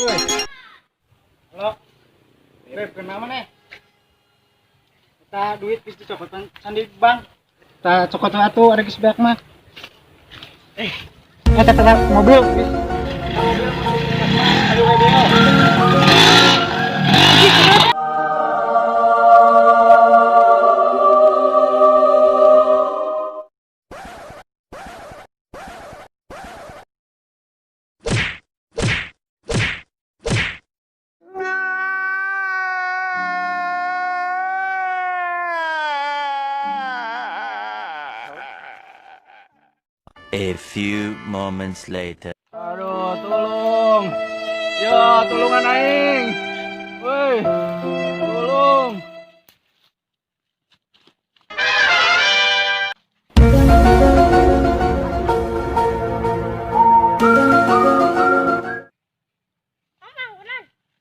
Euy. Halo. Beb, kenapa nih? Kita duit geus dicokot sandi bank. Kita cokot atuh ada geus beak mah. Eh, eta teh mobil geus. Mobil ayo we dia. A few moments later. Aduh, tolong. Ya, tulungan aing. Woi, tolong.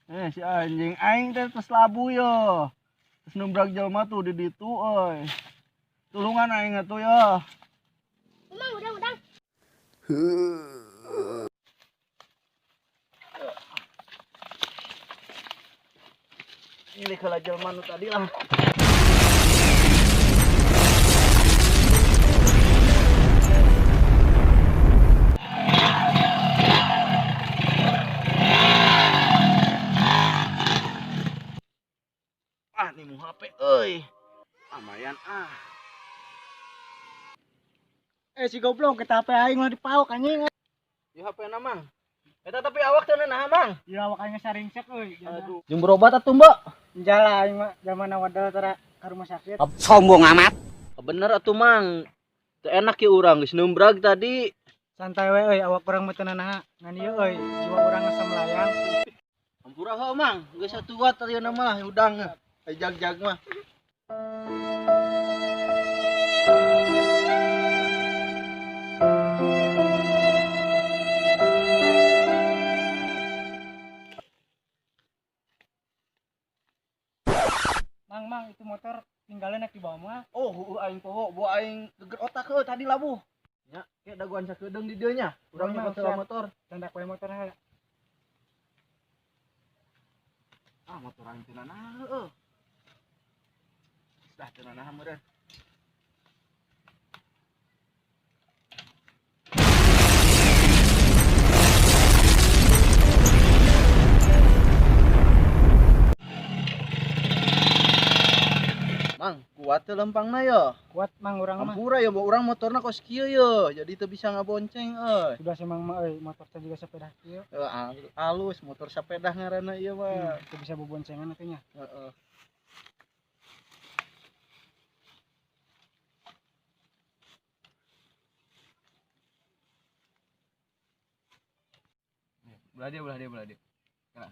Eh, si anjing aing teh tos labu yo. Terus numbrak jelema tuh di ditu euy. Tulungan aing atuh ya. Emang udah. Ini kalau jelema nu tadi lah. Ah, nih mu HP euy. Lumayan ah. Eh, si goblok kita HP aing mah dipaok anjing. Di HP na mang. Eta tapi awak teh naha mang. Ya awak aing saringsek euy. Aduh. Jeung berobat atuh, Mbak. Jala aing mah zaman wadal tara ka rumah sakit. Sombong amat. Bener atuh mang. Teu enak ya urang geus numbrag tadi. Santai we euy, awak urang mah teu nanaha. Ngan ieu euy, jiwa urang geus melayang. Hampura heuh mang, geus atuh ayeuna mah hudang. Ai jag-jag mah. Mang, mang, itu motor tinggalin naik di bawah mah. Oh, heueuh aing poho, bawa aing geger otak heuh tadi labuh. Nya, ke dagoan sakedeung di dieu nya. Urang Mang, nyokot heula siap. motor. Candak we motor heula. Ah, motor aing teu nanaha heueuh. Dah teu nanaha meureun. Mang, kuat teu lempangna yo. Kuat mang urang mah. Hampura ya, bawa urang motorna kos kieu yo. Jadi teu bisa ngabonceng euy. Sudah sih mang mah euy, motor teh juga sepeda kieu. Halus motor sepeda ngaranna ieu mah. Teu bisa boboncengan atuh nya. Heeh. Belah dia, belah dia, belah dia. Kena.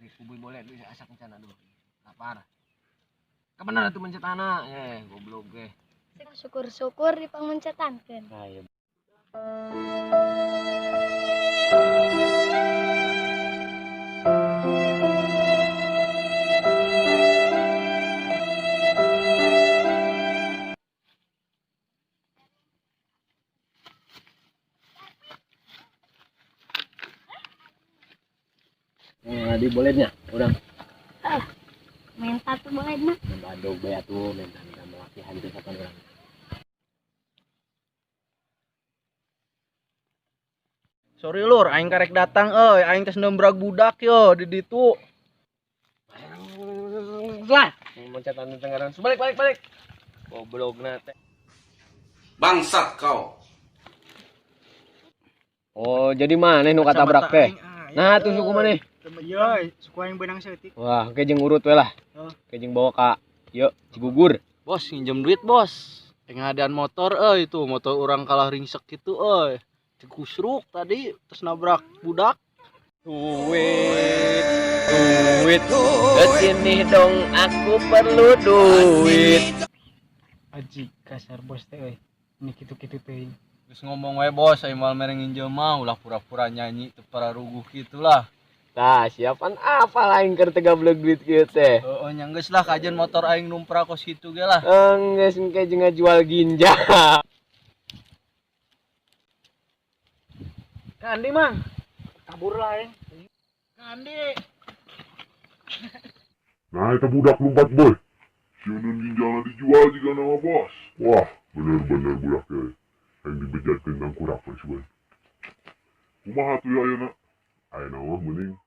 Nih, kubuy boleh duit asak rencana dulu. Lapar. Kebenaran tuh mencet anak. Eh, goblok ge. Syukur-syukur dipangmencetankeun. Nah, iya. Nah, di bolehnya, urang. Minta tuh boleh mah. Badog bae atuh minta-minta melaki hantu kapan urang. Sorry lur, aing karek datang euy, aing tes nembrag budak yo di ditu. Lah, mencetan tenggaran. Balik, balik, balik. Goblokna teh. Bangsat kau. Oh, jadi maneh nu katabrak teh? Nah, tuh suku maneh. Iya, suku aing beunang saeutik. Wah, ke jeung urut we lah. Oh. Ke jeung bawa ka yeuh Cigugur. Bos, nginjem duit, Bos. Pengadaan motor euy itu, motor urang kalah ringsek gitu euy. Dikusruk tadi terus nabrak budak. Duit, duit, kesini dong aku perlu duit. Aji kasar bos teh euy. Ini kitu-kitu teuing. Geus ngomong we bos, aing moal mere nginjem mah ulah pura-pura nyanyi teu pararuguh kitu lah. Nah, siapan apa lain keur teu gablek duit kieu teh? Heeh, nya geus lah kajian motor aing numprak kos kitu ge lah. Enggeus engke jeung ngajual ginjal. Kandi mang. Kabur lah aing. Andi. Nah, eta budak lompat boy. Sieun ginjalna dijual juga nama bos. Wah, bener-bener budak ya. Yang dibejatkeun tangkurak we sugan. Kumaha tuh ya ayeuna? Ayeuna mah mending